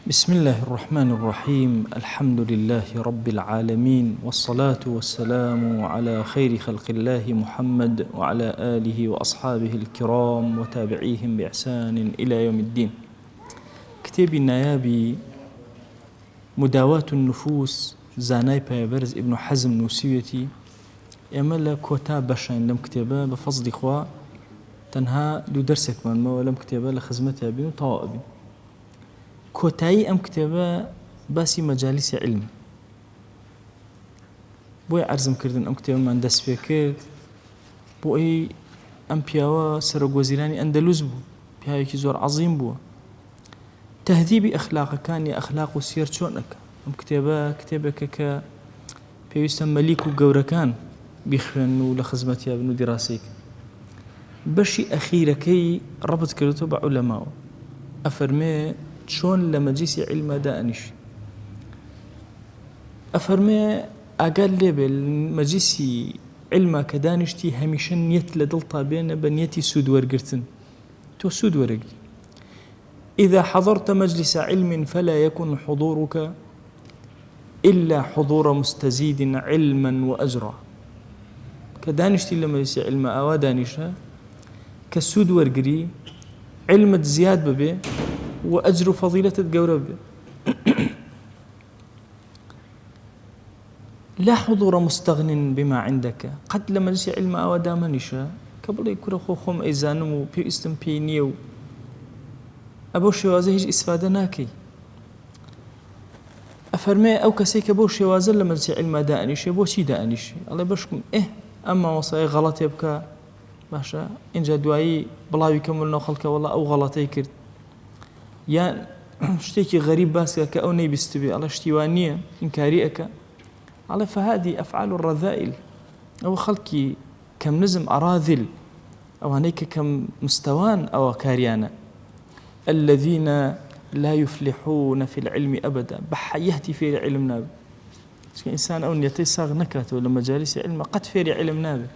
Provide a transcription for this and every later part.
بسم اللە الرحمن الرحیم الحمد للە رب العالمین والصلاة والسلام علی خیر خلق اللە محمد وعلی آله وأصحابه الكرام وتابعیهم بإحسان الی یوم الدین کتێبی نایابی مداواة النفوس زانای پایەبەرز ابن حزم نووسیوێتی ئێمە لە کۆتا بەشین لەم کتێبە بە فەزلی خوا تەنها دوو دەرسێکمان ماوە لەم کتێبە لە خزمەتیا بین و تەواو ئەبین کۆتایی ئەم کتێبە باسی مەجالیسی عیلمە بۆیە عەرزم کردن ئەم کتێبەمان دەست پێ کرد بۆ ئەی ئەم پیاوە سەرۆک وەزیرانی ئەندەلوس بوو پیاوێکی زۆر عەزیم بووە تهذیبی ئەخلاقەکانی ئەخلاق و سیەر چۆن ئەکا ئەم کتێبە کتێبێکە کە پێویستە مەلیک و گەورەکان بیخوێنن و لە خزمەتیا بن و دیراسەی کەن. بەشی ئەخیرەکەی ڕەبت کردۆتەوە بە عولەماوە. ئەفەرمێ چۆن لە مەجلیسی عیلما دائەنیشی. ئەفەرمێ ئاگات لێ بێ مەجلیسی عیلما کە دانیشتی هەمیشە نیەت لە دڵتا بێنە بە نیەتی سوود وەرگرتن. تۆ سوود وەرەگری. اذا حضرت مجلس علم فلا يكن حضورك الا حضور مستزید علما واجرا کە دانیشتی لە مەجلیسی عیلما ئاوا دانیشە کە سوود وەرگری عیلمت زیاد ببێ و ئەجر و فەزیلەتت گەورە ببێ لا حضور مستغن بما عندك قەت لە مەجلیسی عیلما ئاوا دامەنیشە کە بڵێ کورە خۆ خۆم ئەیزانم و پێویستم پێی نییە و ئەبەو شێوازە هیچ ئیسفادە ناکەی ئەفەرمێ ئەو کەسەی کە بەو شێوازە لە مەجلسی عیلما دائەنیشێ بۆچی دائەنیشێ؟ ئەڵێ بەشکم ئێه ئەم مامۆستایە غەڵەتێ بکا باشە ئینجا دوایی بڵاوی کەم لەناو خەڵکە وەڵا ئەو غەڵەتەی کرد یان شتێکی غەریب باسکە کە ئەو نەیبیستبێ ئەڵێ شتی وا نییە ئینکاری ئەکا ئەڵێ فهذه أفعال الرذائل ئەوە خەڵکی کەم نزم اراذل ئەوانەی کە کەم مستەوان ئەوە کاریانە الذین لا یفلحون فی العلم ابدا بە حەیاتی فێری عیلم نابن چونکە ئینسان ئەو نیەتەی ساغ نەکاتەوە لە مەجالیسی عیلمە قەت فێری عیلم نابێت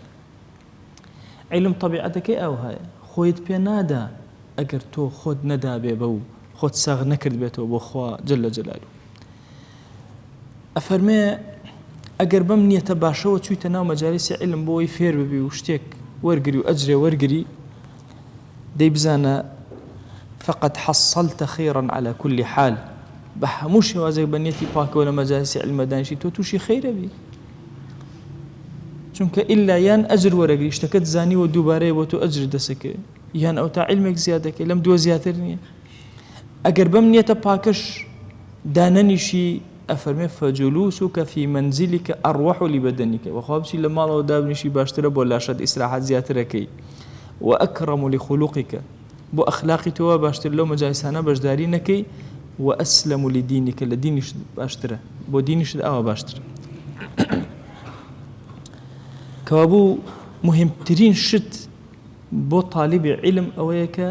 عیلم طبیعەتەکەی ئاوهایە خۆیت پێ نادا ئەگەر تۆ خۆت نەدابێ بەو خۆت ساغ نەکرد بێتەوە بۆ خوا جل جلاله ئەفەرمێ ئەگەر بەم نیەتە باشەوە چوویتە ناو مەجالیسی عیلم بۆ ئەوەی فێر ببی و شتێک وەرگری و ئەجرێ وەرگری دەی بزانە فقد حصلت خيرا على كل حال بە هەموو شێوازێک بە نیەتی پاکەوە لە مەجالیسی عیلمە دانیشی تۆ تووشی خەیرە بی چونکە ئللا یان ئەجر وەرەگری شتەکەت زانیوە دووبارەیە بۆ تۆ ئەجر دەسەکەوێ یان ئەو تا عیلمێک زیاد دەکەی لەم دووە زیاتر نییە ئەگەر بەم نیەتە پاکەش دانەنیشی ئەفەرمێ فجلوسک فی منزلک اروح لبدنک بەخوا بچی لە ماڵەوە دابنیشی باشترە بۆ لاشەت ئیسراحەت زیاترەکەی واکرم لخلقک بۆ ئەخلاقی تۆ وا باشتر لەو مەجالیسانە بەشداری نەکەی واسلم لدینک لە دینیشت باشترە بۆ دینیشت ئاوا باشترە کەوابوو مهمترین شت بۆ تالیبی عیلم ئەوەیە کە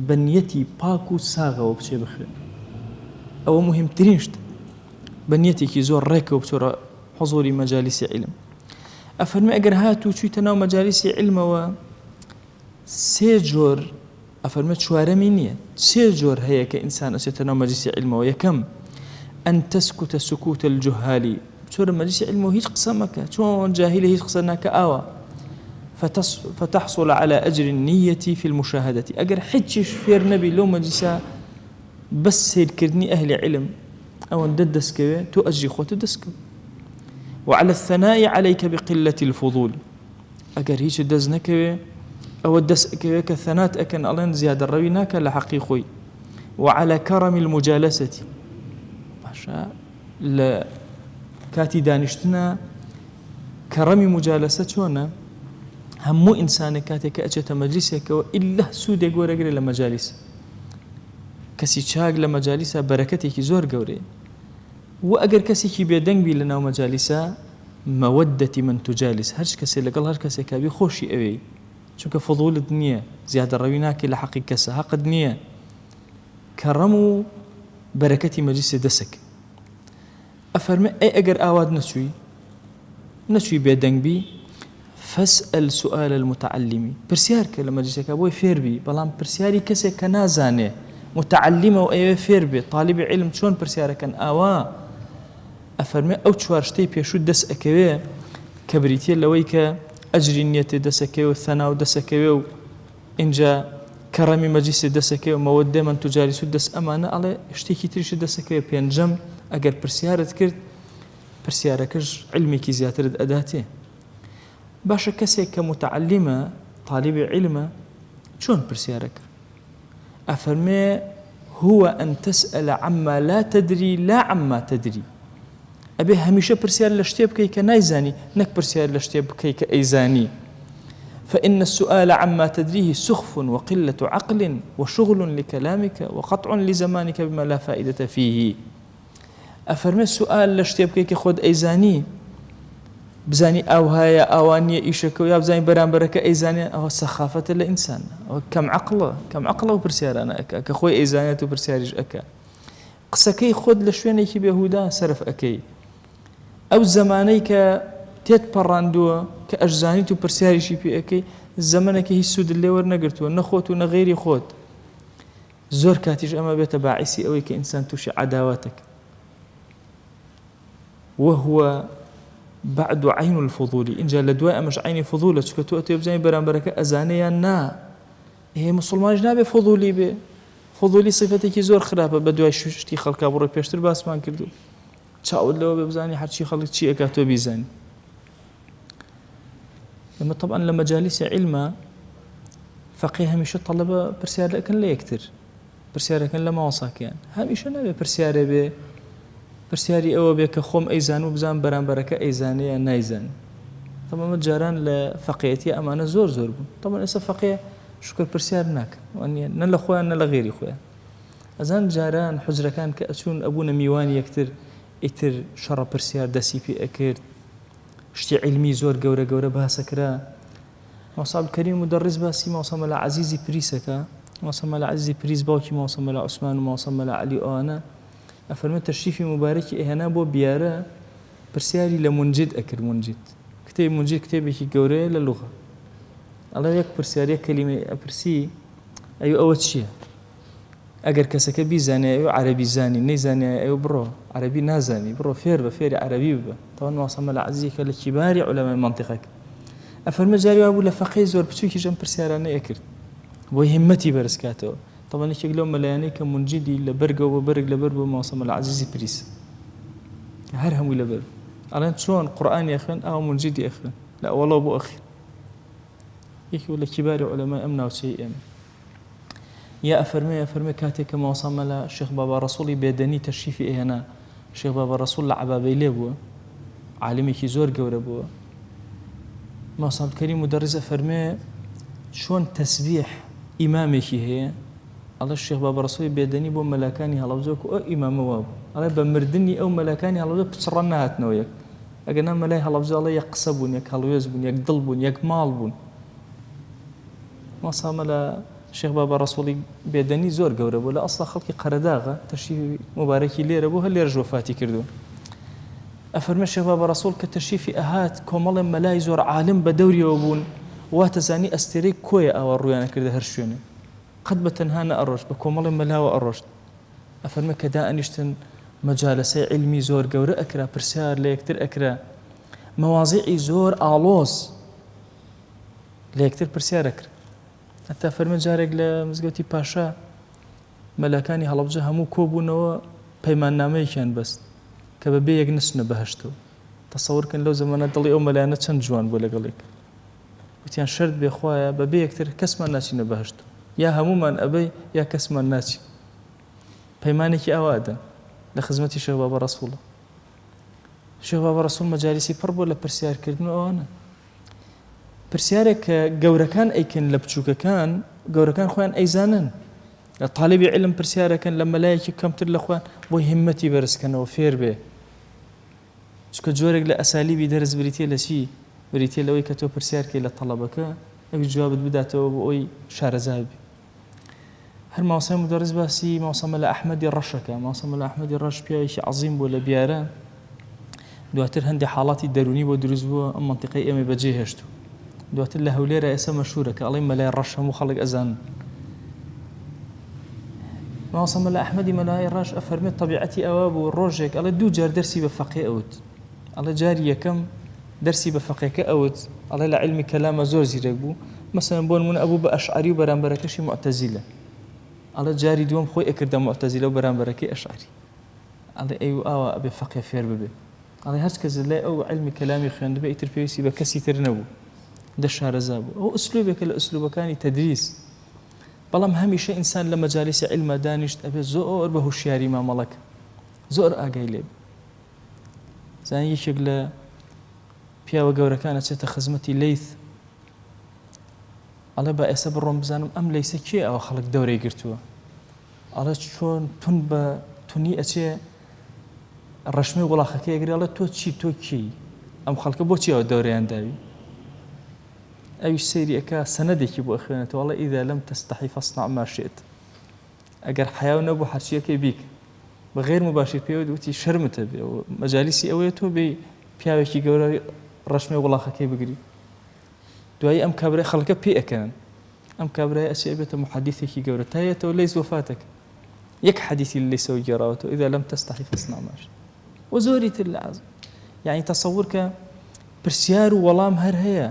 بە نیەتی پاک و ساغەوە بچێ بخوێنێ ئەوە موهیمترین شتە بە نیەتێکی زۆر ڕێکەوە بچۆرە حزوری مەجالیسی عیلم ئەفەرمێ ئەگەر هاتوو چوویتە ناو مەجالیسی عیلمەوە سێ جۆر ئەفەرمێ چوارەمی نییە سێ جۆر هەیە کە ئینسان ئەچێتە ناو مەجلیسی عیلمەوە یەکەم ئەن تسکت سکوت الجهال بچۆرە مەجلیسی عیلم و هیچ قسە مەکە چۆن جاهیلە هیچ قسە ناکە ئاوا فتحصل على أجر النية في المشاهدة ئەگەر هیچیش فێر نەبی لەو مەجلیسە بەس سەیرکردنی ئەهلی عیلم ئەوەندەت دەستکەوێ تۆ ئەجری خۆتت دەستکەوت وعلى الثناء عليك بقلة الفضول ئەگەر هیچت دەست نەکەوێ ئەوە دەست ئەکەوێ کە ثەنات ئەکەن ئەڵێن زیادەڕەوی ناکە لە حەقی خۆی وعلى كرم المجالسة باشە لە کاتی دانیشتنە کەڕەمی مجالەسە چۆنە هەموو ئینسانێک کاتێک کە ئەچێتە مەجلیسێکەوە ئللا سوودێک وەرەگرێ لە مەجالیس کەسی چاک لە مەجالیسە بەرەکەتێکی زۆر گەورەیە و ئەگەر کەسێکی بێدەنگ بی لە ناو مەجالیسە مەوەدەتی من تجالس هەرچ کەسێ لەگەڵ هەر کەسێکا بی خۆشی ئەوێی چونکە فضولت نییە زیادەڕەوی ناکەی لە حەقی کەسە هەقت نییە کەڕەم و بەرەکەتی مەجلیسێ دەسک ئەفەرمێ ئەی ئەگەر ئاوات نەچووی نەچووی بێدەنگ بی فاسأل سؤال المتعلم پرسیار کە لە مەجلیسەکە بۆی فێر بی بەڵام پرسیاری کەسێک کە نازانێ. متعلمە و ئەیەوێ فێر بێ، تالیبی عیلم چۆن پرسیارەکەن ئاوا ئەفەرمێ ئەو چوار شتەی پێشوو دەس ئەکەوێ کە بریتیە لەوەی کە ئەجری نیەتێ دەس ئەکەوێ و ثەنا و دەس ئەکەوێ و ئینجا کەڕەمی مەجلیسێ دەس ئەکەوێ و مەوەددە من تجالس دەس ئەمانە ئەڵێ شتێکی تریشت دەس ئەکەوێ پێنجەم ئەگەر پرسیارت کرد پرسیارەکەش عیلمێکی زیاترت ئەداتێ. باشە کەسێک کە متعلمە طالبی عیلمە چۆن پرسیارەکە ئەفەرمێ هو أن تسأل عما لا تدري لا عما تدري ئەبێ هەمیشە پرسیار لە شتێ بکەی کە نایزانی نەک پرسیار لە شتێ بکەی کە ئەیزانی فإن السؤال عما تدريه سخف وقلة عقل وشغل لكلامك وقطع لزمانك بما لا فائدة فيه ئەفەرمێ سوئال لە شتێ بکەی کە خۆت ئەیزانی بزانی ئاوهایە ئاوا نییە ئیشەکە و یا بزانی بەرامبەرەکە ئەیزانێ ئەوە سەخافەتە لە ئینسان ئەوە کەم عەقڵە کەم عەقڵە و پرسیارانە ئەکا کە خۆی ئەیزانێت و پرسیاریش ئەکا قسەکەی خۆت لە شوێنێکی بێهودا سەرف ئەکەی ئەو زەمانەی کە تێت پەڕاندووە کە ئەشزانیت و پرسیاریشی پێ ئەەکەی زەمەنێکی هیچ سوودت لێ وەرنەگرتووە نەخۆت و نەغێری خۆت زۆر کاتیش ئەمە بێتە باعیسی ئەوەی کە ئینسان تووشی عەداوەتەک وهو بعد عین الفضول ئینجا لە دوای ئەمەش عینی فضولە چونکە تۆ ئەتەوێ بزانی بەرامبەرەکە ئەزانێ یان نا ئێ مسلمانیش نابێ فضولی بێ فضولی صفەتێکی زۆر خراپە بە دوای شتی خەڵکا بڕۆی پێشتر باسمان کردو چاوت لەوە بێ بزانی هەرچی خەڵک چی ئەکات تۆ بیزانی ئێمە طبعا لە مەجالیسی عیلمە فەقێ هەمیشە تەڵەبە پرسیار دەکەن لە یەکتر پرسیارەکەن لە ماوەساکەیان هەمیشە نابێ پرسیارێ بێ پرسیاری ئەوە بێ کە خۆم ئەیزان و بزان بەرامبەرەکە ئەیزانێ یان نایزان طبعا جاران لە فەقێتی ئەمانە زۆر زۆر بوون طبعا ئێستا فەقێ شکر پرسیار ناکەن نە لە خۆیان نە لە غێری خۆیان ئەزان جاران حجرەکان کە ئەچوون ئەبوونە میوان یەکتر ئیتر شەڕە پرسیار دەسی پێ ئەکرد شتی عیلمی زۆر گەورە گەورە باسەکرا مامۆستا عەبدولکەریم مودەڕیس باسی مامۆستا مەلا عەزیزی پریسەکە مامۆستا مەلا عەزیزی پریس باوکی مامۆستا مەلا عوسمان و مامۆستا مەلا عەلی ئەوانە ئەفەرمێ تەشریفی موبارەکی ئەهێنا بۆ بیارە پرسیاری لە مونجد ئەکرد مونجد کتێب مونجد کتێبێکی گەورەیە لە لغە ئەڵێ یەک پرسیار یەک کەلیمەی ئەپرسی ئەی ئەوە چییە ئەگەر کەسەکە بیزانیایە ئەو عەرەبی زانی نەیزانیایە ئەو بڕۆ عەرەبی نازانی بڕۆ فێر بە فێری عەرەبی ببە تاوان مامۆستا مەلا عەزیز یەکە لە کیباری عولەمای مەنتیقەکە ئەفەرمێ جاری وابوو لە فەقێی زۆر بچووکیش ئەم پرسیارانەی ئەکرد بۆی هیممەتی بەرز کاتەوە تەبعەن یەکێک لەو مەلایانەی کە مونجیدی لە بەرگەوە بۆ بەرگ لەبەر بوو مامۆستا مەلا عەزیزی پریس هەر هەمووی لەبەر ئەڵێن چۆن قورئانی ئەخوێن ئاوا مونجیدی ئەخوێن لە ئەوەڵەوە بۆ ئەخیر یەکێک لە کیباری عولەمای ئەم ناوچەی ئێمە یا ئەفەرمێ ئەفەرمێ کاتێک کە مامۆستا مەلا شێخ بابا ڕەسوڵی بێدەنی تەشریفی ئەهێنا شێخ بابا ڕەسوڵ لە عەبابەیلێ بووە عالمێکی زۆر گەورە بووە مامۆستا عەبدولکەریم مودەڕیس ئەفەرمێ چۆن تەسبیح ئیمامێکی هەیە ئەڵێ شێخ بابا ڕەسوڵی بێدەنی بۆ مەلاکانی هەڵەبجە وەکو ئەو ئیمامە وابوو ئەڵێ بە مردنی ئەو مەلاکانی هەڵەبجە پچڕان نەهاتنەوە یەک ئەگەر نا مەلای هەڵەبجە ئەڵێ یەک قسە بوون یەک هەڵوێست بوون یەک دڵ بوون یەک ماڵ بوون مامۆستا مەلا شێخ بابا ڕەسوڵی بێدەنی زۆر گەورە بوو لە ئەسڵا خەڵکی قەرەداغە تەشریفی موبارەکی لێرە بوو هەر لێرەش وەفاتی کردووە ئەفەرمێ شێخ بابا ڕەسوڵ کە تەشریفی ئەهات کۆمەڵێ مەلای زۆر عالم بە دەوریەوە بوون واتەزانی ئەستێرەی کۆیە ئاوا ڕوویانە کردە هەر شوێنێ قەت بە تەنها نەئەڕۆشت بە کۆمەڵێ مەلاوە ئەڕۆشت ئەفەرمێ کە دائەنیشتن مەجالەسەی عیلمی زۆر گەورە ئەکرا پرسیار لە یەکتر ئەکرا مەوازیعی زۆر ئاڵۆز لە یەکتر پرسیار ئەکرد هەتا فەرمە جارێک لە مزگەوتی پاشا مەلاکانی هەڵەبجە هەموو کۆبوونەوە پەیماننامەیەکیان بەست کە بە بێ یەک نەچنە بەهەشتەوە تەسەور کەن لەو زەمانە دڵی ئەو مەلایانە چەند جوان بوو لەگەڵ یەک وتیان شەرت بێ خوایە بە بێ یەکتر کەسمان ناچینە بەهەشت یا هەموومان ئەبەی یا کەسمان ناچین پەیمانێکی ئاوا ئەدەن لە خزمەتی شێخ بابا ڕەسوڵە شێخ بابا ڕەسوڵ مەجالیسی پڕ بوو لە پرسیارکردن و ئەوانە پرسیارێک کە گەورەکان ئەیکەن لە بچووکەکان، گەورەکان خۆیان ئەیزانن. لە تالیبی عیلم پرسیارەکەن لە مەلایەکی کەمتر لە خۆیان بۆی هیممەتی بەرز کەنەوە فێر بێ. چونکە جۆرێک لە ئەسالیبی دەرس بریتیە لە چی؟ بریتیە لەوەی کە تۆ پرسیار کەی لە تەڵەبەکە ئەویش جوابت بداتەوە بۆ ئەوەی شارەزا بی. هەر مامۆستای مودەڕیس باسی مامۆستا مەلا ئەحمەدی ڕەشەکە مامۆستا مەلا ئەحمەدی ڕەش پیاوێکی عەزیم بووە لە بیارە دواتر هەندێک حاڵاتی دەرونی بۆ دروست بووە ئەم منطقەی ئێمەی بەجێ هێشت دواتر لە هەولێرە ئێستا مەشهورە کە ئەڵێ مەلای ڕەش هەموو خەڵک ئەزانن. مامۆستا مەلا ئەحمەدی مەلای ڕەش ئەفەرمێ تەبیعەتی ئەوە بوو ڕۆژێک ئەڵێ دوو جار دەرسی بە فەقێ ئەوت ئەڵێ جاری یەکەم دەرسی بە فەقێکە ئەوت ئەڵێ لە عیلمی کەلامە زۆر زیرەک بوو مەسەلەن بۆ نمونە ئەبوو بە ئەشعەری و بەرامبەرەکەشی موعتەزیلە ئەڵێ جاری دووەم خۆی ئەکردە موعتەزیلە و بەرامبەرەکەی ئەشعەری ئەڵێ ئەی و ئاوا ئەبێ فەقێ فێر ببێ ئەڵێ هەرچ کەس لای ئەو عیلمی کەلامی خوێندبێ ئیتر پێویستی بە کەسی تر نەبوو دە شارەزا بوو ئەو ئوسلوبێکە لە ئوسلوبەکانی تەدریس بەڵام هەمیشە ئینسان لە مەجالیسی عیلما دانیشت ئەبێ زۆر بە هوشیاری مامەڵە کە زۆر ئاگای لێ بێ. زانی یەکێک لە پیاوە گەورەکان ئەچێتە خزمەتی لەیث ئەڵێ با ئێستا بڕۆم بزانم ئەم لەیسە کێ ئەوە خەڵک دەورەی گرتووە ئەڵێ چۆن تون بە تونی ئەچێ ڕەشمەی وڵاخەکەی ئەگرێ ئەڵێ تۆ چی تۆ کێی ئەم خەڵکە بۆچی ئەوە دەورەیان داوی ئەویش سەیری ئەکا سەنەدێکی بۆ ئەخوێنێتەوە ئەڵێ اذا لم تستحی فاصنع ما شئت ئەگەر حەیاو نەبوو هەرچیەکەی بیکە بە غیر مباشر پێی وت وتی شەرمت هەبێ و مەجالیسی ئەوەیە تۆ بێی پیاوێکی گەورە ڕەشمەی وڵاخەکەی بگری دوایی ئەم کابرای خەڵکە پێ ئەکەنن ئەم کابرای ئەچێ ئەبێتە محەدیثێکی گەورە تا یەتەوە لەیس وەفاتەکە یەک حەدیثی لە لەیسەوە گێڕاوەتەوە اذا لم تستحی فاصنع ما شئت و زۆری تر لە عەزم یعنی تەسەور کە پرسیار و وەڵام هەر هەیە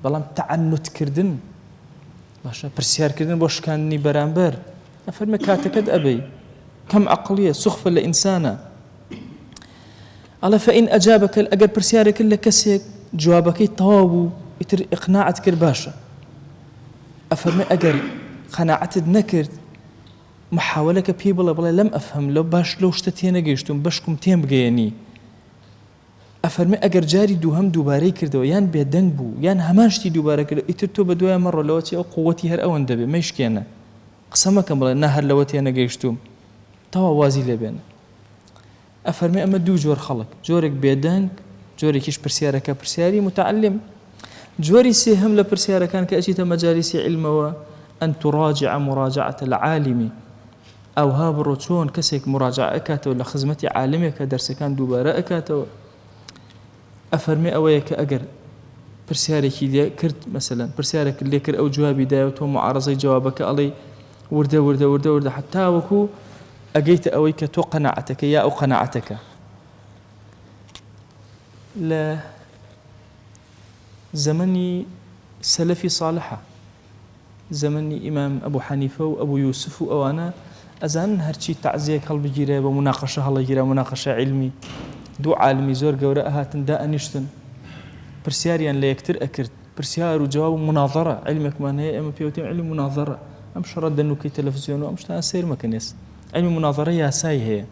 بەڵام تەعنوت کردن باشە پرسیارکردن بۆ شکاندنی بەرامبەر ئەفەرمێ کاتەکەت ئەبەی کەم عەقڵیە سوخفە لە ئینسانە ئەڵێ فإن أجابك ئەگەر پرسیارێک کرد لە کەسێک جوابەکەی تەواو بوو ئیتر ئیقناعت کرد باشە ئەفەرمێ ئەگەر قەناعەتت نەکرد محاولەکە پێی بڵێ بڵێ لەم ئەفهم لەو باش لەو شتە تێنەگەیشتوم بەشکم تێم بگەیەنی ئەفەرمێ ئەگەر جاری دووهەم دووبارەی کردەوە یان بێدەنگ بوو یان هەمان شتی دووبارە کردەوە ئیتر تۆ بەدوایا مەڕۆ لەوە چی ئەو قووەتی هەر ئەوەندە بێ مەیشکێنە قسە مەکە بڵێ نا هەر لەوە تێنەگەیشتووم تەواو وازی لێ بێنە ئەفەرمێ ئەمە دوو جۆر خەڵک جۆرێک بێدەنگ جۆرێکیش پرسیارەکە پرسیاری متعلم جۆری سێهەم لە پرسیارەکان کە ئەچیتە مەجالیسی عیلمەوە أن تراجع مراجعة العالم ئەوها بڕۆ چۆن کەسێک موراجەعە ئەکاتەوە لە خزمەتی عالمێکا دەرسەکان دووبارە ئەکاتەوە ئەفەرمێ ئەوەیە کە ئەگەر پرسیارێکی لێ کرد مەسەلەن پرسیارێک لێ کرد ئەو جوابی دایەوە تۆ معارەزەی جوابەکە ئەڵێی وردە وردە وردە وردە حتاوەکو ئەگەیتە ئەوەی کە تۆ قەناعەتەکە یا ئەو قەناعەتەکە لە زەمەنی سەلەفی صالحە زەمەنی ئیمام ئەبو حەنیفە و ئەبو یوسف و ئەوانە ئەزانن هەرچی تەعزیەک هەڵبگیرایە بە موناقەشە هەڵەگیرا موناقەشە عیلمی دوو عالمی زۆر گەورە ئەهاتن دائەنیشتن پرسیاریان لە یەکتر ئەکرد پرسیار و جواب و مناظرە عیلمێکمان هەیە ئێمە پێوتین عیلمی مناظرە ئەم شەڕە دەنوکەی تەلەفزیۆن و ئەم شتانە سەیر مەکەن ئێستا عیلمی مناظرە یاسای هەیە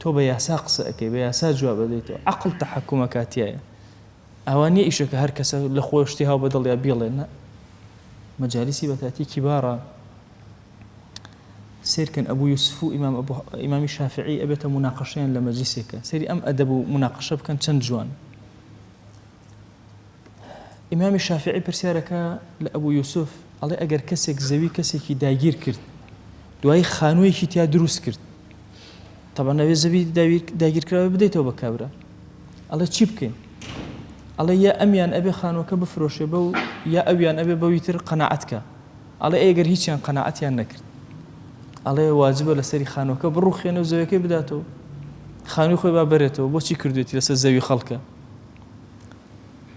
تۆ بە یاسا قسە ئەکەی بە یاسا جواب ئەدەیتەوە عەقڵ تەحەکوم ئەکات تیایە ئاوا نیە ئیشەکە هەر کەسە لە خۆی شتی هاو بە دڵیا بیڵێ نا مەجالیسی بەتاتی کیبارە سیرکەن ئەبوو یوسف و ئیمام ئەبوو ئیمامی شافعی ئەبێتە مناقەشەیان لە مەجلیسێکە سەیری ئەم ئەدەب و مناقەشە بکەن چەند جوان ئیمامی شافعی پرسیارەکە لە ئەبوو یوسف ئەڵێ ئەگەر کەسێک زەوی کەسێکی داگیر کرد دوایی خانوویەکی تیا دروست کرد تەبعەن ئەوێ زەوی داگیرکراوی بدەیتەوە بە کابرا ئەڵێ چی بکەین ئەڵێ یا ئەمیان ئەبێ خانووەکە بفرۆشێ بەو یا ئەویان ئەبێ بەوی تر قەناعەت کە ئەڵێ ئەگەر هیچیان قەناعەتیان نەکرد ئەڵێ واجبە لەسەری خانووەکە بڕوخێنە و زەویەکەی بداتەوە خانووی خۆی با بەرێتەوە بۆچی کردوێتی لەسەر زەوی خەڵکە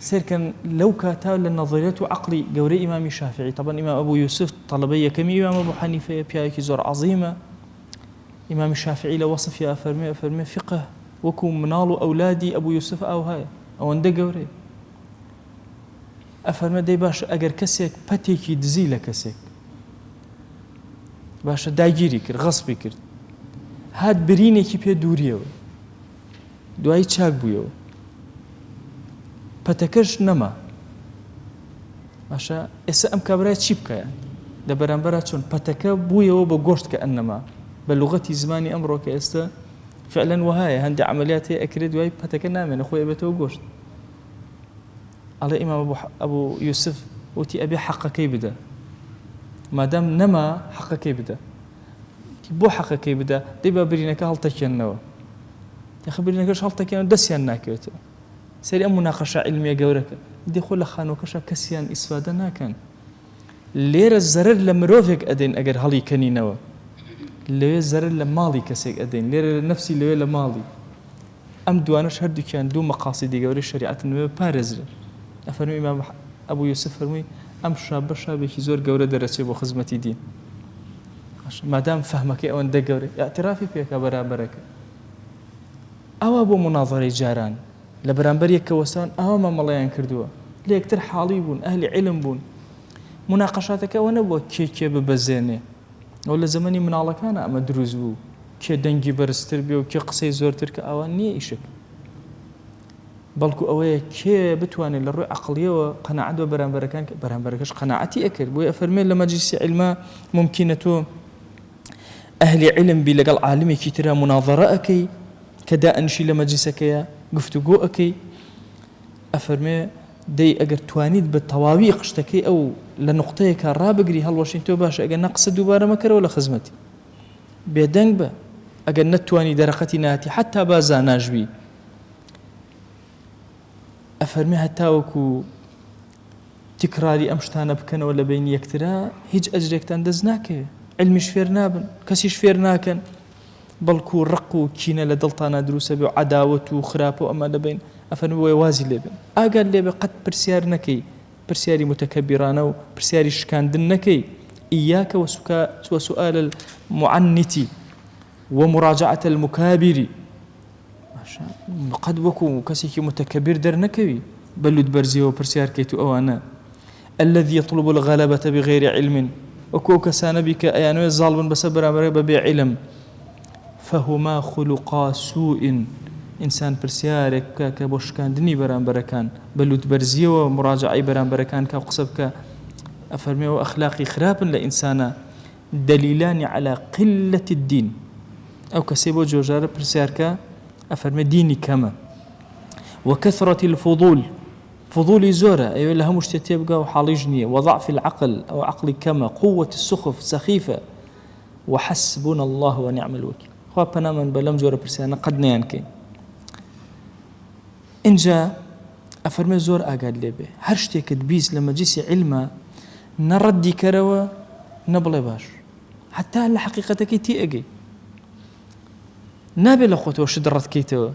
سێرکەن لەو کاتا لە نەظریەت و عەقڵی گەورەی ئیمامی شافعی تەبەن ئیمام ئەبوو یوسف تەڵەبەی یەکەمی ئیمام ئەبوو حەنیفەیە پیاوێکی زۆر عەزیمە ئیمامی شافعی لە وەسفیا ئەفەرموێ ئەفەرموێ فیقه وەکو مناڵ و ئەولادی ئەبو یوسف ئاوهایە ئەوەندە گەورەیە ئەفەرموێ دەی باشە ئەگەر کەسێک پەتێکی دزی لە کەسێک باشە داگیری کرد غەسبی کرد هات برینێکی پێ دووریەوە دوایی چاک بوویەوە پەتەکەش نەما باشە ئێستا ئەم کابرای چی بکە لە بەرامبەرا چۆن پەتەکە بوویەوە بە گۆشت کە ئەنەما بە لغەتی زمانی ئەمڕۆ کە ئێستا فعلەن وەهایە هەندێک عملیات هەیە ئەکرێت دوای پەتەکە نامێنە خۆی ئەبێتەوە گۆشت ئەڵێ ئیمام ئەبوو یوسف وتی ئەبێ حەقەکەی بدە مادام نەما حەقەکەی بدە بۆ حەقەکەی بدە دەی با برینەکە هەڵتەکێننەوە یاخە برینەکەش هەڵتەکێنەوە دەستیان ناکەوێتەوە سەیری ئەم موناقەشە عیلمیە گەورەکە دێ خۆ لە خانوەکەشا کەسیان ئیسفادە ناکەن لێرە زەرەر لە مرۆڤێک ئەدەین ئەگەر هەڵی کەنینەوە. لەوێ زەرەر لە ماڵی کەسێک ئەدەین لێرە لە نەفسی لەوێ لە ماڵی. ئەم دوانەش هەردووکیان دوو مەقاسیدی گەورەی شەریعەتن وێ بپارێزرێن. ئەفەرموێ ئیمام ئەبو یوسف فەرمووی ئەم شابە شابێکی زۆر گەورە دەرەچێ بۆ خزمەتی دین. باشە مادام فەهمەکەی ئەوەندە گەورەیە ئیعترافی پێکا بەرامبەرەکە. ئاوا بۆ مونازەرەی جاران لە بەرامبەر یەک کە وەستاون ئاوا مامەڵەیان کردووە. لە یەکتر حاڵی بوون، ئەهلی عیلم بوون. موناقەشاتەکە ئەوە نەبووە کێ کێ ببەزێنێ. ئەوە لە زەمەنی مناڵەکانا ئەمە دروست بوو کێ دەنگی بەرزتر بێ و کێ قسەی زۆرتر کە ئاوا نییە ئیشەکە. بەڵکو ئەوەیە کێ بتوانێت لە ڕووی عەقڵیەوە قەناعەت بە بەرامبەرەکان کە بەرامبەرەکەش قەناعەتی ئەکرد. بۆیە ئەفەرموێ لە مەجلیسی عیلما مومکینە تۆ ئەهلی عیلم بی لەگەڵ عالمێکی ترا مونازەرە ئەکەی کە دائەنیشی لە مەجلیسەکەیا گفتوگۆ ئەکەی. ئەفەرموێ دەی ئەگەر توانیت بە تەواوی قشتەکەی ئەو لە نوقتەیەکا ڕابگری هەڵوەشین تۆ باشە ئەگەر نا قسە دووبارە مەکەرەوە لە خزمەتی بێدەنگ بە ئەگەر نەتتوانی دەرەقەتی ناتی حەتا با زاناش بی. ئەفەرمێ هەتاوەکو تکراری ئەم شتانە بکەنەوە لە بەینی یەکترا هیچ ئەجرێکتان دەست ناکەوێ عیلمیش فێر نابن کەسیش فێر ناکەن بەڵکو ڕق و کینە لە دڵتانا دروست ئەبێ و عەداوەت و خراپە و ئەمە لە بەین ئەفەرمێ بۆیە وازی لێ بێن ئاگات لێ بێ قەت پرسیار نەکەی پرسیاری متکبرانە و پرسیاری شکاندن نەکەی ایاک وسؤال المعنت ومراجعة المکابر باشە قەت وەکو کەسێکی متکبر دەرنەکەوی بە لوت بەرزیەوە پرسیار کەیت و ئەوانە الذي يطلب الغلبة بغير علم وەکو ئەو کەسانە بی کە ئەیانەوێت زاڵ بن بەسەر بەرامبەرەکە بە بێ علم فهما خلقا سوء ئینسان پرسیارێک بکە کە بۆ شکاندنی بەرامبەرەکان بە لوت بەرزیەوە مراجعەی بەرامبەرەکان کا و قسە بکە ئەفەرمێ ئەوە ئەخلاقی خراپن لە ئینسانە دلیلان علی قلە الدین ئەو کەسەی بۆ جۆژارە پرسیارکە ئەفەرمێ دینی کەمە وکثرة الفضول فضولی زۆرە ئەیەوێ لە هەموو شتێ تێبگا و حاڵیش نییە وضعف العقل ئەو عەقڵی کەمە قوة السخف سەخیفە وحسبنا الله ونعم الوکیل خوا پەنامان بە لەم جۆرە پرسیانە قەت نەیانکەین ئینجا ئەفەرمێ زۆر ئاگات لێ بێ هەر شتێکت 20 لە مەجلیسی عیلما نە ڕەدی کەرەوە نە بڵێ باش حتا لە حەقیقەتەکەی تێئەگەی نابێ لە خۆتەوە شت ڕەتکەیتەوە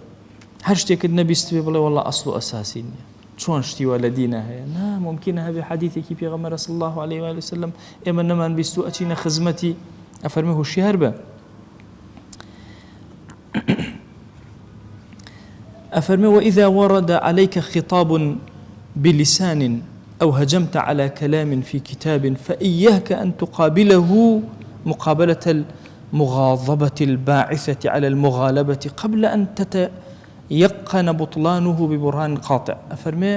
هەر شتێکت نەبیستبێ بڵێ وەڵا ئەسڵ و ئەساسی نییە چۆن شتی وا لە دینە هەیە نا ممکنە هەبێ حەدیثێکی پێغەمبەر صلی الله علیه و آله وسلم ئێمە نەمان بیست و ئەچینە خزمەتی ئەفەرمێ هۆشیار بە ئەفەرمێ وإذا ورد عليك خطاب بلسان أو هجمت على كلام في كتاب فإياك أن تقابله مقابلة المغاضبة الباعثة على المغالبة قبل أن تتيقن بطلانه ببرهان قاطع ئەفەرمێ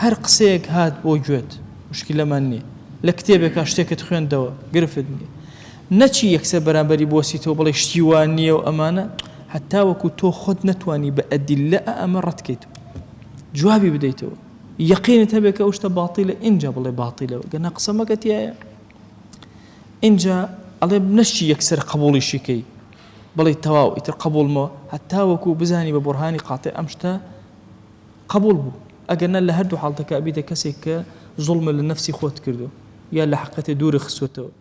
هەر قسەیەک هات بۆ گوێت مشکلەمان نییە لە کتێبێکا شتێکت خوێندەوە گرفت نییە نەچی یەکسەر بەرامبەری بوەسیتەوە بڵێی شتی وا نییە و ئەمانە هەتاوەکو تۆ خۆت نەتوانی بە ئەدیللە ئەمە ڕەت کەیتەوە جوابی بدەیتەوە یەقینت هەبێ کە ئەو شتە باتیلە ئینجا بڵێ باتیلە گەنا قسە مەکە تیایە ئینجا ئەڵێ نەشی یەکسەر قبوڵیشی کەی بڵێ تەواو ئیتر قبوڵمەوە هەتاوەکو بزانی بە بورهانی قاتع ئەم شتە قبوڵ بوو ئەگەر نا لە هەردوو حاڵتەکە ئەبیتە کەسێک کە زوڵمە لە نەفسی خۆت کردو یا لە حەقەتێ دوورت خستوەتەوە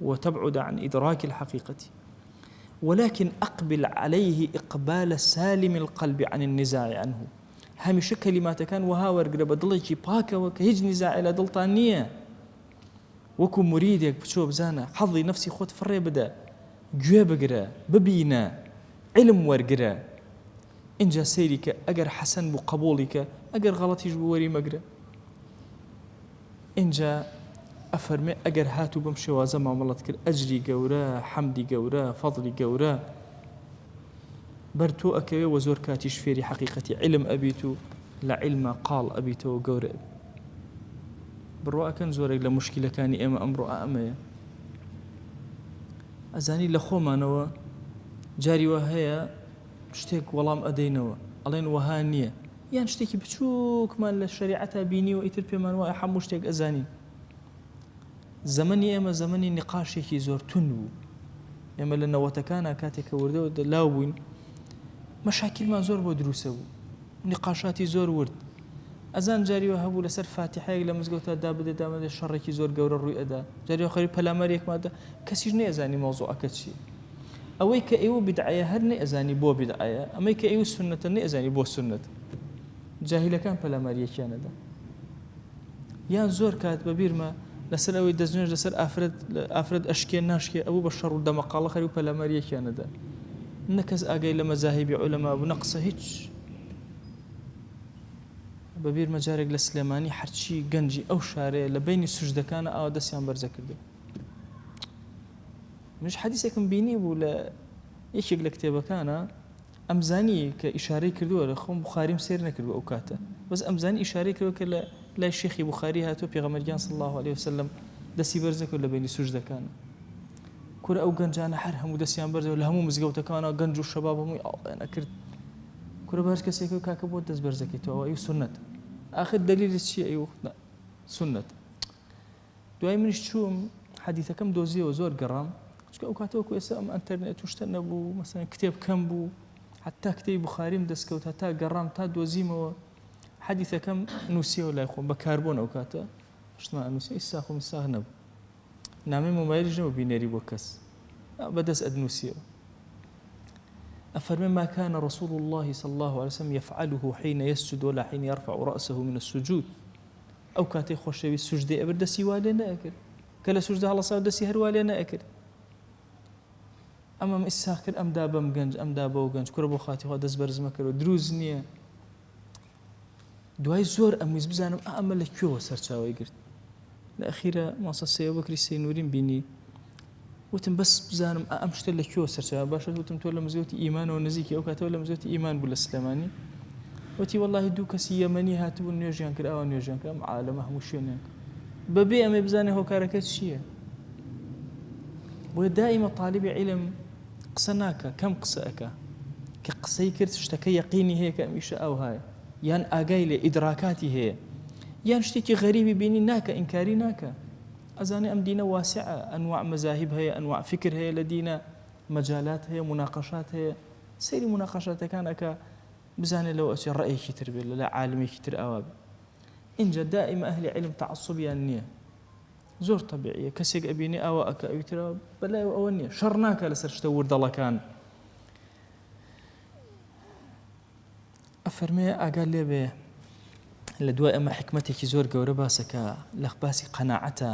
وتبعد عن إدراك الحقيقة ولكن أقبل عليه إقبال سالم القلب عن النزاع عنه هەمیشە کەلیماتەکان وەها وەرگرە بە دڵێکی پاکەوە کە هیچ نیزاعێ لە دڵتان نییە وەکو مریدێک بچۆ بزانە حەزی نەفسی خۆت فڕێ بدە گوێ بگرە ببینە علم وەرگرە ئینجا سەیری کە ئەگەر حەسەن بوو قەبوڵی کە ئەگەر غەڵەتیش بوو وەری مەگرە ئینجا ئەفەرمێ ئەگەر هاتوو بەم شێوازە مامەڵەت کرد ئەجری گەورە حەمدی گەورە فەزڵی گەورە بەر تۆ ئەکەوێ وە زۆر کاتیش فێری حەقیقەتی عیلم ئەبیت و لە عیلما قاڵ ئەبیتەوە گەورە ئەبی بڕوا ئەکەن زۆرێک لە موشکیلەکانی ئێمە ئەمڕۆ ئەمەیە ئەزانی لە خۆمانەوە جاری وا هەیە شتێک وەڵام ئەدەینەوە ئەڵێن وەها نییە یان شتێکی بچووکمان لە شەریعەتا بینیوە ئیتر پێمان وایە هەموو شتێک ئەزانین. زەمەنی ئێمە زەمەنی نیقاشێکی زۆر توند بوو. ئێمە لە نەوەتەکانا کاتێک کە وردە وردە لاو بووین مەشاکیلمان زۆر بۆ دروسە بوو. نیقاشاتی زۆر ورد. ئەزان جاری وا هەبوو لەسەر فاتیحەیەک لە مزگەوتا دابدێ دامەدێ شەڕێکی زۆر گەورە ڕووی ئەدا. جاری وا خەریک پەلامار یەکمان ئەدا کەسیش نەیەزانی مەوزوعەکە چییە. ئەوەی کە ئێوە بیدعەیە هەر نەیئەزانی بۆ بیدعەیە، ئەمەی کە ئێوە سوننەتە نەیئەزانی بۆ سوننەتە. جاهیلەکان پەلاماری یەکیان ئەدا. یان زۆر کات بە بیرمە لەسەر ئەوەی دەستنوێژ لەسەر ئافرەت ئافرەت ئەشکێ ناشکێ ئەبوو بە شەڕ و دەمەقاڵە خەری و پەلاماری یەکیان ئەدا. نە کەس ئاگای لە مەزاهیبی عولەما بوو نە قسە هیچ. بە بیرمە جارێک لە سلێمانی هەرچی گەنجی ئەو شارەیە لە بەینی سوجدەکانە ئاوا دەستیان بەرزەکردەوە. منیش حەدیسێکم بینی بوو لە یەکێک لە کتێبەکانە ئەمزانی کە ئیشارەی کردووە لە خۆم بخاریم سێر نەکردووە ئەو کاتە بەس ئەمزانی ئیشارەی کردووە کە لە لای شێخی بخاری هاتووە پێغەمبەر گیان صلی الله علیه وسلم دەستی بەرز نەکرد لە بینی سوجدەکان کورە ئەو گەنجانە هەر هەموو دەستیان بەرزەوە لە هەموو مزگەوتەکانە گەنج و شەباب هەمووی ئاڵیان ئەکرد کورە بەرز کەسێک کاکە بۆ دەست بەرزەکەیتەوە ئەو سنت ئاخر دلیل چییە ئەو سنت دوای منیش چووم حەدیثەکەم دۆزیەوە زۆر گەڕام چونکە ئەو کاتە وەکو ئێستا ئەم ئەنتەرنێت و شتە نەبوو مەسەن کتێب کەم بوو حتا کتێبی بخاریم دەستکەوت هەتا گەڕام تا دۆزیمەوە حەدیثەکەم نووسیەوە لای خۆم بە کاربۆن ئەو کاتە شتمان ئەنووسی ئیستا خۆم ساغ نەبوو نامەی مۆبایلیش نەبوو بینەری بۆ کەس بەدەست ئەدنووسیەوە ئەفەرمێ ما كان رسول الله صلى الله عليه وسلم يفعله حين يسجد ولا حين يرفع رأسه من السجود ئەو کاتەی خۆشەویست سوجدەی ئەبرد دەستی وا لێ نەئەکرد، کە لە سوجدە هەڵەسا دەستی هەر وا لێ نەئەکرد. ئەمەم ئیساغ کرد ئەم دا بەم گەنج ئەم دا بەو گەنج کورە بۆ خاتی خوا دەست بەرز مەکەرەوە دروست نییە. دوای زۆر ئەمویست بزانم ئا ئەمە لە کوێوە سەرچاوەی گرت. لە ئەخیرە مامۆستا سەی بەکری سەی نوریم بینی وتم بەس بزانم ئا ئەم شتە لە کوێوە سەرچاوە باشە وتم تۆ لە مزگەوتی ئیمانەوە نزیکی ئەو کاتەوە لە مزگەوتی ئیمان بوو لە سلێمانی وتی وەڵاهی دوو کەسی یەمەنی هاتبوون نوێژیان کرد ئاوا نوێژیان کرد ئەم عالەمە هەموو شوێنیان کرد بەبێ ئەمەی بزانێ هۆکارەکە چییە بۆیە دائیمە طالبی عیلم قسە ناکە کەم قسە ئەکا کە قسەی کرد شتەکە یەقینی هەیە کە ئەم ئیشە ئەوهایە یان ئاگای لێ ئیدراکاتی هەیە یان شتێکی غەریبی بینی ناکە ئینکاری ناکە ئەزانێ ئەم دینە واسعە ئەنواع مەزاهیب هەیە ئەنواع فکر هەیە لە دینە مەجالات هەیە مناقەشات هەیە سەیری مناقەشاتەکان ئەکا بزانێ لەوە ئەچێ ڕەئێکی تر بێت لەلای عالمێکی تر ئاوا بێ ئینجا دائیمە ئەهلی عیلم تەعەسوبیان نییە زۆر تەبیعیە کەسێک ئەبینێ ئاوا ئەکا ئەوی تر بەلایەوە ئەوە نییە شەڕ ناکا لەسەر شتە وردەڵەکان ئەفەرمێ ئاگا لێبێ لە دوای ئەمە حکمتێکی زۆر گەورە باسەکە لە باسی قەناعەتە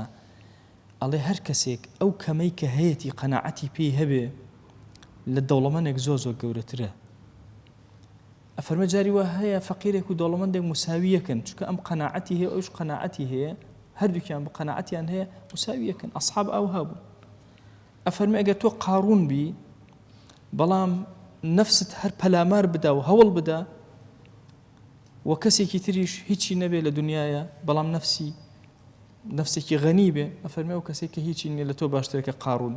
ئەڵێ هەر کەسێک ئەو کەمەی کە هەیەتی قەناعەتی پێی هەبێ لە دەوڵەمەنێک زۆر زۆر گەورەترە ئەفەرمێ جاری وا هەیە فەقیرێک و دەوڵەمەندێک مساوی یەکن چونکە ئەم قەناعەتی هەیە ئەوش قەناعەتی هەیە هەردووکیان بە قەناعەتیان هەیە مساوی یەکن ئەصحاب ئەوها بوون ئەفەرمێ ئەگەر تۆ قاڕون بی بەڵام نەفست هەر پەلامار بدا و هەوڵ بدا و کەسێکی تریش هیچی نەبێ لە دنیاە بەڵام نەفسی نەفسێکی غەنی بێ ئەفەرمێ ئەو کەسێک کە هیچی نییە لە تۆ باشترە کە قاڕون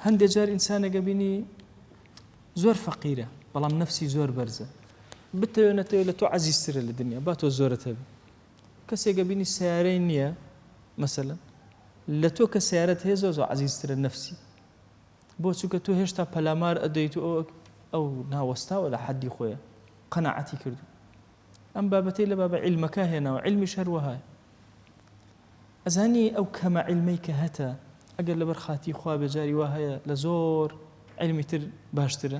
هەندێک جار ئینسانێک ئەبینی زۆر فەقیرە بەڵام نەفسی زۆر بەرزە بتەوێ نەتەوێ لە تۆ عەزیزترە لە دنیا با تۆ زۆرت هەبێ کەسێک ئەبینی سیارەی نییە مەسەلەن لە تۆ کە سیارەت هەیە زۆر زۆر عەزیزترە نەفسی بۆ چونکە تۆ هێشتا پەلامار ئەدەیت و ئەو ناوەستاوە لە حەدی خۆیە قەناعەتی کردو ئەم بابەتەی لە بابە عیلمەکە هێناوە عیلمیش هەروەهایە ئەزانی ئەو کەمە عیلمەی کە هەتە ئەگەر لەبەر خاتری خوا بێ جاری وا هەیە لە زۆر عیلمی تر باشترە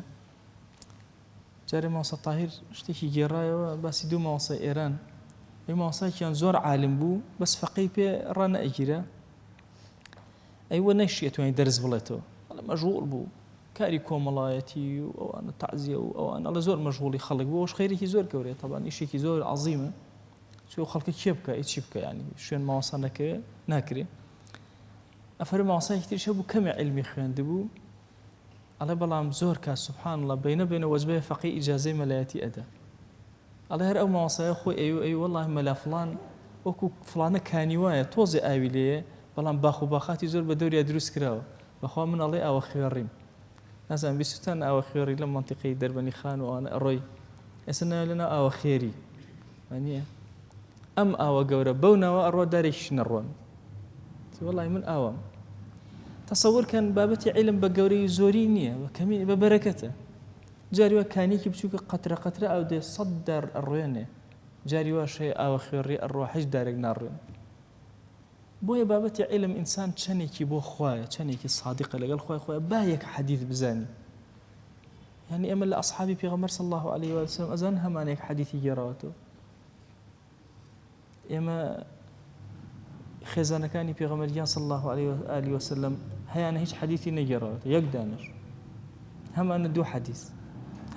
جارێ مامۆستا تاهیر شتێکی گێڕایەوە باسی دوو مامۆستای ئێران ئەی مامۆستایەکیان زۆر عالم بوو بەس فەقێی پێ ڕانەئەگیرا ئەیوە نەشی ئەتوانی دەرس بڵێتەوە ئەڵێ مەشغوڵ بوو کاری کۆمەڵایەتی و ئەوانە تەعزیە و ئەوانە ئەڵێ زۆر مەشغوڵی خەڵک بوو ئەوش خەیرێکی زۆر گەورەیە تەبان ئیشێکی زۆر عەزیمە چۆ خەڵکە کێ بکە ئی چی بکە ینی شوێن مامۆستا نەکەوێ ناکرێ ئەفەرموو مامۆستایەکی تریش هەبوو کەمێ عیلمی خوێندبوو ئەڵێ بەڵام زۆر کات سبحان اللە بەینە بەینە وەجبەیە فەقێ ئیجازەی مەلایەتی ئەدا ئەڵێ هەر ئەو مامۆستایە خۆی ئەیو ئەی وەڵڵاهی مەلا فڵان وەکو فڵانە کانی وایە تۆزێ ئاوی لێیە بەڵام باخ و باخاتی زۆر بە دەوریا دروست کراوە بەخوا من ئەڵێ ئاوە خوێڕیم نازانم بیستتان ئاوە خوێڕی لەم مەنتیقەی دەربەنی خان و ئەوانە ئەڕۆی ئێستا ناوی لەناو ئاوە خێری وانییە ئەم ئاوە گەورە بەو ناوە ئەڕوا دارێکیش نەڕوان وەڵی من ئاوام تەسەور کەن بابەتی عیلم بە گەورەی زۆری نییە بە کەمی بە بەرەکەتە جاری وا کانیەکی بچووکە قەترە قەترە ئاو دێ سەد دار ئەڕوێنێ جاری واش هەیە ئاوە خوێڕی ئەڕوا هیچ دارێک ناڕوێن. بۆیە بابەتی عیلم ئینسان چەنێکی بۆ خوایە چەنێکی سادقە لەگەڵ خوای خۆیە با یەک حەدیث بزانی یعنی ئێمە لە ئەصحابی پێغەمبەر صلی الله علیه و سلم ئەزان هەمان یەک حەدیثی گێڕاوەتەوە ئێمە خێزانەکانی پێغەمبەر گیان صلی الله علیه و آله وسلم هەیانە هیچ حەدیثی نەگێڕاوەتەوە یەک دانەش هەمانە دوو حەدیث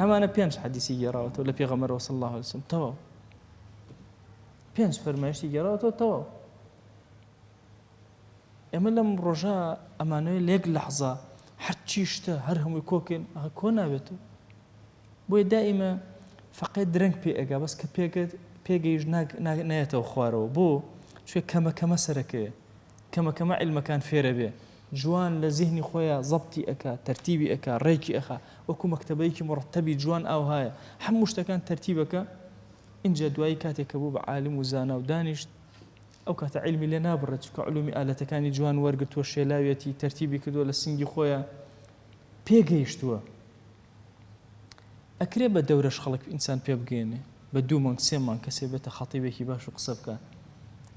هەمانە پێنج حەدیثی گێڕاوەتەوە لە پێغەمبەرەوە صلی الله علیه وسلم تەواو پێنج فەرمایشتی گێڕاوەتەوە تەواو. ئێمە لەم ڕۆژە ئەمانەوێت لە یەک لەحزە هەرچی شتە هەر هەمووی کۆکەین کۆ نابێتەوە. بۆیە دائیمە فەقێ درەنگ پێ ئەگا بەس کە پێگەت پێگەیش نایەتەوە خوارەوە بۆ چێ کەمە کەمە سەرەکەوێ کەمە کەمە عیلمەکان فێرە بێ جوان لە زیهنی خۆیا زەبتی ئەکا تەرتیبی ئەکا ڕێکی ئەخا وەکو مەکتەبەیەکی مڕەتەبی جوان ئاوهایە هەموو شتەکان تەرتیبەکە ئینجا دوایی کاتێک کە بوو بە عالم و زانا و دانیشت ئەو کاتە عیلمی لێ نابڕێت چونکە علومی ئالەتەکانی جوان وەرگرتووە شێلاویەتی تەرتیبی کردووە لە سنگی خۆیا پێگەیشتووە. ئەکرێ بە دەورەش خەڵک ئینسان پێ بگەیەنێ بە دوو مانگ سێ مانگ کەسێ بێتە خەتیبێکی باش و قسە بکا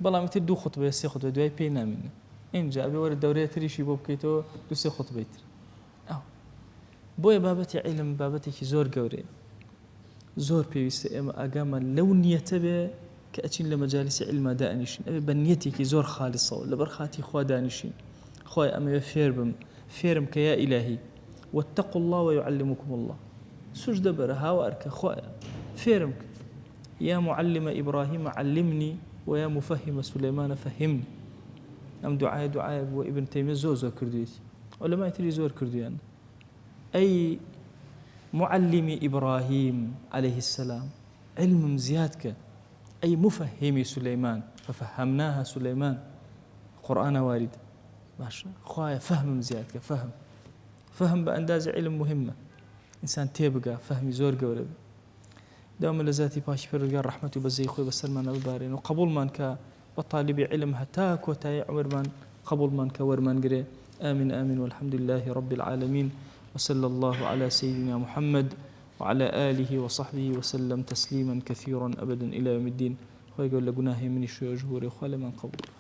بەڵام ئیتر دوو خوتبەیە سێ خوتبە دوای پێی نامێنێ ئینجا ئەبێ وەرە دەورەیە تریشی بۆ بکەیتەوە دوو سێ خوتبەی تر ئەو بۆیە بابەتی عیلم بابەتێکی زۆر گەورەیە زۆر پێویستە ئێمە ئاگامان لەو نیەتە بێ کە ئەچین لە مەجالیسی عیلما دائەنیشین ئەبێ بە نیەتێکی زۆر خالیسەوە لەبەر خاتی خوا دانیشین خوای ئەمەوێ فێر بم فێرم کە یا ئیلاهی واتقوا اللە ویعلمکم اللە سوجدە بەرە هاوار کە خوایە فێرم کە یا معلم ابراهیم علمنی ویا مفهم سلیمان فهمنی ئەم دوعایە دوعایەک بووە ئیبن تەیمیە زۆر زۆر کردوویەتی عولەمای تری زۆر کردویان ئەی معلمی ئیبراهیم علیه السلام علمم زیاد کە ئەی مفهمی سلیمان ففهمناها سلیمان قورئانە وارد باشە خوایە فەهمم زیاد کە فەهم فەهم بە ئەندازی علم مهمە ئینسان تێبگا فەهمی زۆر گەورە بێ داوامە لە زاتی پاکی پەروەردگار ڕەحمەت و بەزەی خۆی بەسەرمانە ببارێن و قبوڵمان کە بە تالیبی علم هەتا کۆتایی عومرمان قبوڵمان کە وەرمان گرێ آمین آمین والحمد لله رب العالمین وصلى الله على سيدنا محمد وعلى آله وصحبه وسلم تسليما كثيرا أبدا إلى يوم الدين خوای گەورە لە گوناهی منیش شوێ ژبورێ خوا لێمان قبوڵ کە.